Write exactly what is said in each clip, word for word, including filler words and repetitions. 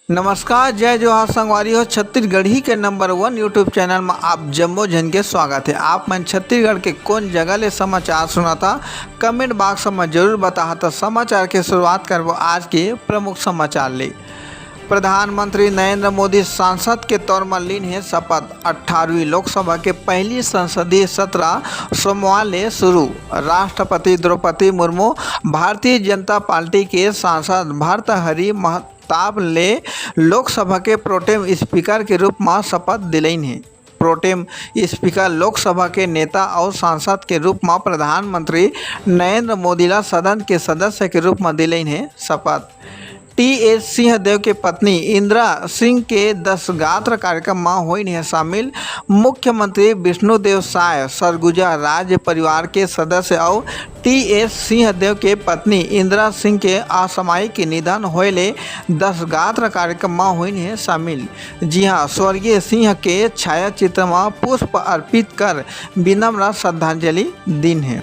नमस्कार, जय जोहार संगवारी हो। छत्तीसगढ़ी के नंबर वन YouTube चैनल म आप जम्मो झन के स्वागत हे। आप मन छत्तीसगढ़ के कोन जगह ले समाचार सुनाथा, कमेंट बॉक्स म जरूर बताहा। त समाचार के शुरुआत करबो आज के प्रमुख समाचार ले। प्रधानमंत्री नरेंद्र मोदी सांसद के तौर म लीन हे शपथ। अट्ठारहवीं लोकसभा के पहली संसदीय सत्र सोमवार ले शुरू। राष्ट्रपति द्रौपदी मुर्मू भारतीय जनता पार्टी के सांसद भर्तृहरि महताब ले लोकसभा के प्रोटेम स्पीकर के रूप म शपथ दिलइन हे। प्रोटेम स्पीकर लोकसभा के नेता अउ सांसद के रूप म प्रधानमंत्री नरेंद्र मोदी ला सदन के सदस्य के रूप म दिलइन हे शपथ। टी एस सिंहदेव के पत्नी इंदिरा सिंह के दसगात्र कार्यक्रम म होइन हे शामिल मुख्यमंत्री विष्णुदेव साय, सरगुजा राज परिवार के सदस्य अउ टी एस सिंहदेव के पत्नी इंदिरा सिंह के असामयिक निधन होए ले दसगात्र कार्यक्रम म होइन हे शामिल, जिहां स्वर्गीय सिंह के छायाचित्र म पुष्प अर्पित कर विनम्र श्रद्धांजलि दीन हे।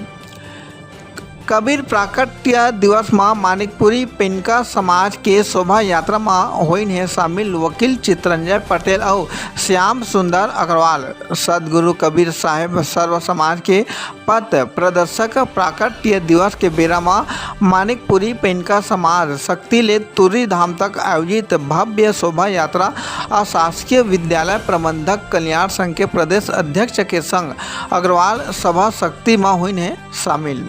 कबीर प्राकट्य दिवस म मानिकपुरी पेनका समाज के शोभा यात्रा म होइन हे शामिल वकील चितरंजय पटेल अउ श्याम सुंदर अग्रवाल। सदगुरु कबीर साहेब सर्व समाज के पथ प्रदर्शक। प्राकट्य दिवस के बेरा म मानिकपुरी पेनका समाज सक्ती ले तुर्री धाम तक आयोजित भव्य शोभा यात्रा अशासकीय विद्यालय प्रबंधक कल्याण संघ के प्रदेश अध्यक्ष के संग अग्रवाल सभा सक्ती म होइन हे शामिल।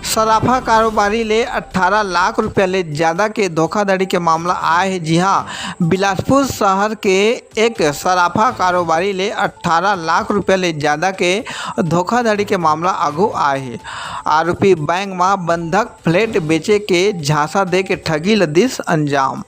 सराफा कारोबारी ले अट्ठारह लाख रुपया ले ज्यादा के धोखाधड़ी के मामला आए हे, जिहां बिलासपुर शहर के एक सराफा कारोबारी ले अट्ठारह लाख रुपया ले ज्यादा के धोखाधड़ी के मामला आघू आए हे। आरोपी बैंक म बंधक फ्लैट बेचे के झांसा दे के ठगी ल दिस अंजाम।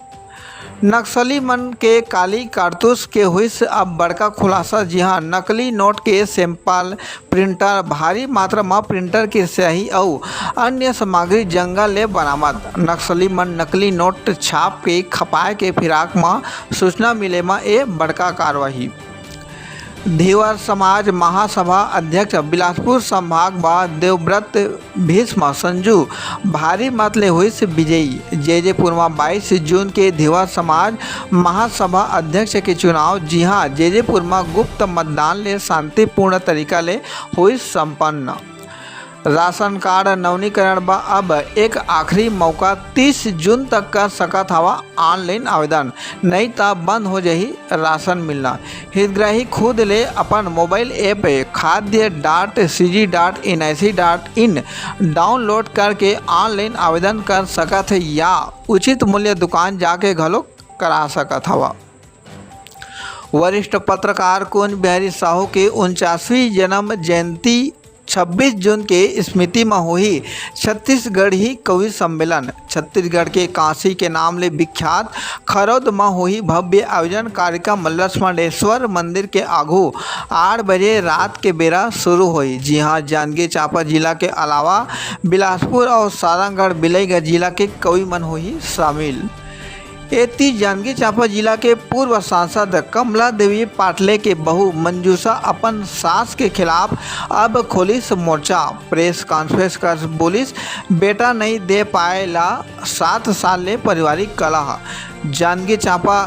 नक्सली मन के काली कारतूस के होइस अब बड़का खुलासा, जिहां नकली नोट के सैंपल, प्रिंटर, भारी मात्रा म प्रिंटर के स्याही अउ अन्य सामग्री जंगल ले बरामद। नक्सली मन नकली नोट छाप के खपाए के फिराक म सूचना मिले म ए बड़का कार्रवाई। धीवर समाज महासभा अध्यक्ष बिलासपुर संभाग व देवव्रत भीष्म संजू भारी मत ले होइस विजयी। जैजेपुर म बाईस जून के धीवर समाज महासभा अध्यक्ष के चुनाव, जिहां जैजेपुर म गुप्त मतदान ले शांतिपूर्ण तरीका ले होइस संपन्न। राशन कार्ड नवीनीकरण बर अब एक आखिरी मौका, तीस जून तक कर सकत हवा ऑनलाइन आवेदन, नई त बंद हो जाही राशन मिलना। हितग्राही खुद ले अपन मोबाइल ऐप खाद्य dot C G dot N I C dot in download करके ऑनलाइन आवेदन कर सकत हे या उचित मूल्य दुकान जाके घलो करा सकत हवा। वरिष्ठ पत्रकार कुंज बिहारी साहू के उनचासवीं जन्म जयंती छब्बीस जून के स्मृति म होही छत्तीसगढ़ी कवि सम्मेलन। छत्तीसगढ़ के काशी के नाम ले विख्यात खरौद म होही भव्य आयोजन। कार्यक्रम लक्ष्मणेश्वर मंदिर के आघू आठ बजे रात के बेरा शुरू होही, जिहां जांजगीर चांपा जिला के अलावा बिलासपुर अउ सारंगढ़ बिलाईगढ़ जिला के कवि मन होही शामिल। एती जांजगीर चांपा जिला के पूर्व सांसद कमला देवी पाटले के बहू मंजूषा अपन सास के खिलाफ अब खोलिस मोर्चा। प्रेस कॉन्फ्रेंस कर बोलिस, बेटा नइ दे पाए ला सात साल ले पारिवारिक कलह। जांजगीर चांपा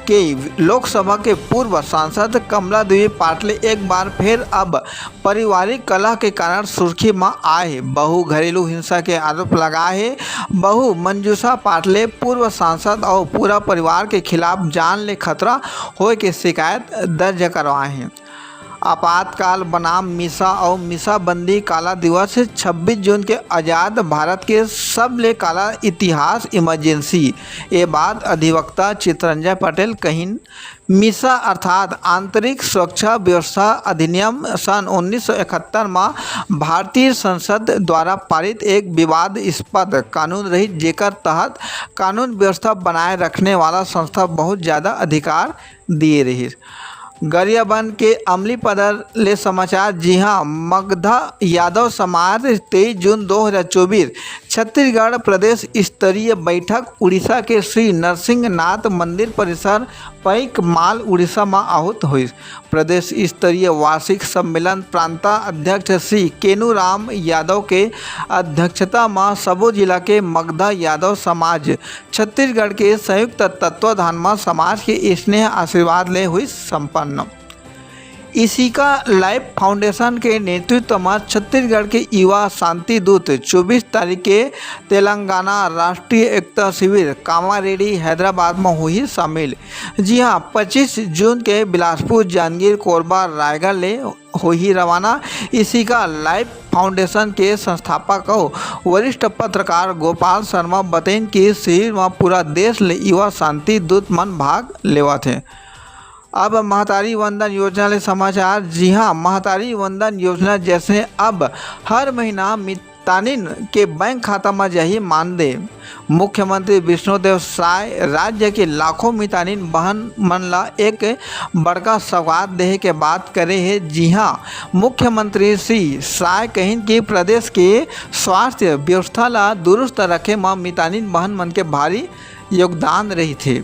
के लोकसभा के पूर्व सांसद कमला देवी पाटले एक बार फिर अब पारिवारिक कलह के कारण सुर्खी म आए हे। बहू घरेलू हिंसा के आरोप लगाए हे। बहू मंजूषा पाटले पूर्व सांसद अउ पूरा परिवार के खिलाफ जान ले खतरा होए के शिकायत दर्ज करवाए हे। आपातकाल बनाम मीसा अउ मीसाबंदी काला दिवस छब्बीस जून के आजाद भारत के सबले काला इतिहास इमरजेंसी। ए बात अधिवक्ता चितरंजय पटेल कहिन। मीसा अर्थात आंतरिक सुरक्षा व्यवस्था अधिनियम सन उन्नीस सौ इकहत्तर म भारतीय संसद द्वारा पारित एक विवादास्पद कानून रहिस, जेकर तहत कानून व्यवस्था बनाए रखने वाला संस्था बहुत ज्यादा अधिकार दिए रहिस। गरियाबंद के अमलीपदर ले समाचार, जिहां मगधा यादव समाज तेईस जून दो हज़ार चौबीस छत्तीसगढ़ प्रदेश स्तरीय बैठक उड़ीसा के श्री नरसिंहनाथ मंदिर परिसर, पैक माल, उड़ीसा म आहूत होइस। प्रदेश स्तरीय वार्षिक सम्मेलन प्रांता अध्यक्ष श्री केनू राम यादव के अध्यक्षता म सबो जिला के मगधा यादव समाज छत्तीसगढ़ के संयुक्त तत्वाधान म समाज के स्नेह आशीर्वाद ले हुई संपन्न। इशिका लाइफ फाउंडेशन के नेतृत्व म छत्तीसगढ़ के युवा शांति दूत चौबीस तारीख के तेलंगाना राष्ट्रीय एकता शिविर कामारेड्डी हैदराबाद म होही शामिल। जी हां, पच्चीस जून के बिलासपुर, जांजगीर, कोरबा, रायगढ़ ले होही रवाना। इशिका लाइफ फाउंडेशन के संस्थापक अउ वरिष्ठ पत्रकार गोपाल शर्मा बतइन कि शिविर म पूरा देश ले युवा शांति दूत मन भाग लेवत हे। अब महतारी वंदन योजना ले समाचार। जी हां, महतारी वंदन योजना जैसे अब हर महीना मितानिन के बैंक खाता म जाही मानदेय। मुख्यमंत्री विष्णुदेव साय राज्य के लाखों मितानिन बहन मन ला एक बड़का सौगात देहे के बात करे हे। जी हां, मुख्यमंत्री श्री साय कहिन कि प्रदेश के स्वास्थ्य व्यवस्था ला दुरुस्त रखे म मितानिन बहन मन के भारी योगदान रहिथे।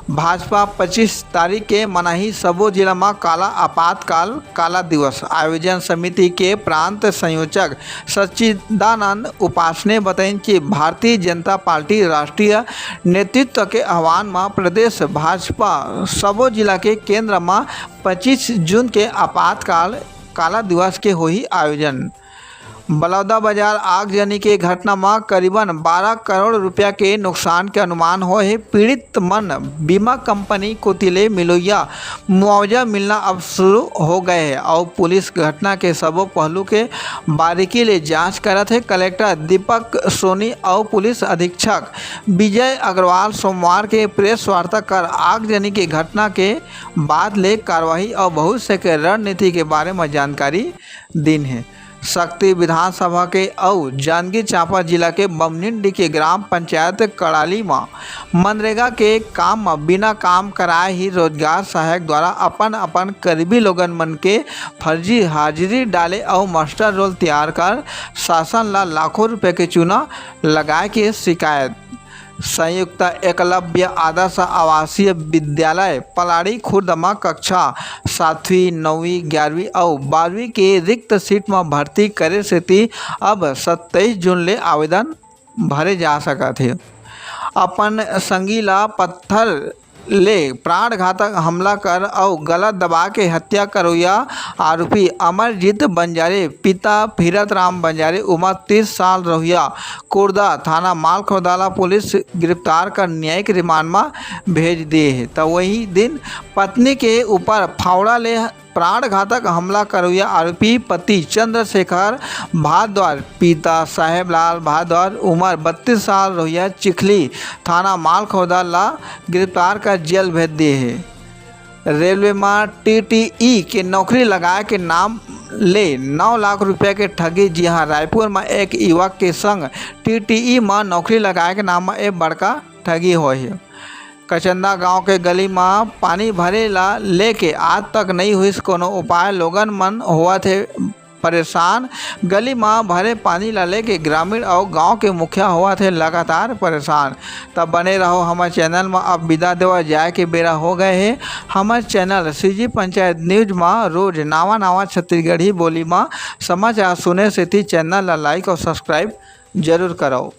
भाजपा पच्चीस तारीख के मनाही सबो जिला म काला आपातकाल काला दिवस। आयोजन समिति के प्रांत संयोजक सच्चिदानंद उपासने बतइन कि भारतीय जनता पार्टी राष्ट्रीय नेतृत्व के आह्वान म प्रदेश भाजपा सबो जिला के केंद्र म पच्चीस जून के आपातकाल काला दिवस के होही आयोजन। बलौदाबाजार आगजनी के घटना म करीबन बारह करोड़ रुपया के नुकसान के अनुमान होए हे। पीड़ित मन बीमा कंपनी कोति ले मिलोइया मुआवजा मिलना अब शुरू हो गए हे अउ पुलिस घटना के सबो पहलू के बारीकी ले जांच करत हे। कलेक्टर दीपक सोनी अउ पुलिस अधीक्षक विजय अग्रवाल सोमवार के प्रेस वार्ता कर आगजनी के घटना के बाद ले कार्रवाई अउ भविष्य के रणनीति के बारे म जानकारी दिन हे। सक्ती विधानसभा के अउ जांजगीर चांपा जिला के बमनिंडी के ग्राम पंचायत कड़ाली म मनरेगा के काम म बिना काम कराए ही रोजगार सहायक द्वारा अपन अपन करीबी लोगन मन के फर्जी हाजिरी डाले अउ मास्टर रोल तैयार कर शासन ला लाखों रुपए के चूना लगाए के शिकायत। संयुक्त एकलव्य आदर्श आवासीय विद्यालय पलाड़ी खुर्द म कक्षा सातवीं, नौवीं, ग्यारहवीं अउ बारहवीं के रिक्त सीट म भर्ती करे सेती अब सत्ताईस जून ले आवेदन भरे जा सकत हे। अपन संगी ला पत्थर ले प्राणघातक हमला कर अउ गला दबा के हत्या करोइया आरोपी अमरजीत बंजारे, पिता भीरत राम बंजारे, उमर तीस साल, रहुइया कुर्दा, थाना मालखोदा ला पुलिस गिरफ्तार कर न्यायिक रिमांड म भेज दिए हे। त वही दिन पत्नी के ऊपर फावड़ा ले प्राणघातक हमला करोइया आरोपी पति चंद्रशेखर भारद्वाज, पिता साहेबलाल भारद्वाज, उमर बत्तीस साल, रहुइया चिखली, थाना मालखोदा ला गिरफ्तार कर जेल भेज दिए हे। रेलवे म टीटीई के नौकरी लगाए के नाम ले नौ लाख रुपया के ठगी। जी हां, रायपुर म एक युवक के संग टीटीई म नौकरी लगाए के नाम म ए बड़का ठगी होए हे। कचंदा गांव के गली म पानी भरे ला लेके आज तक नइ होइस कोनो उपाय, लोगन मन होवत हे परेशान। गली म भरे पानी ला लेके ग्रामीण अउ गांव के मुखिया होवत हे लगातार परेशान। त बने रहो हमर चैनल म। अब विदा देवा जाए के बेरा हो गए हे। हमर चैनल सीजी पंचायत न्यूज म रोज नावा नावा छत्तीसगढ़ी बोली म समाचार सुने सेती चैनल ला लाइक अउ सब्सक्राइब जरूर करव।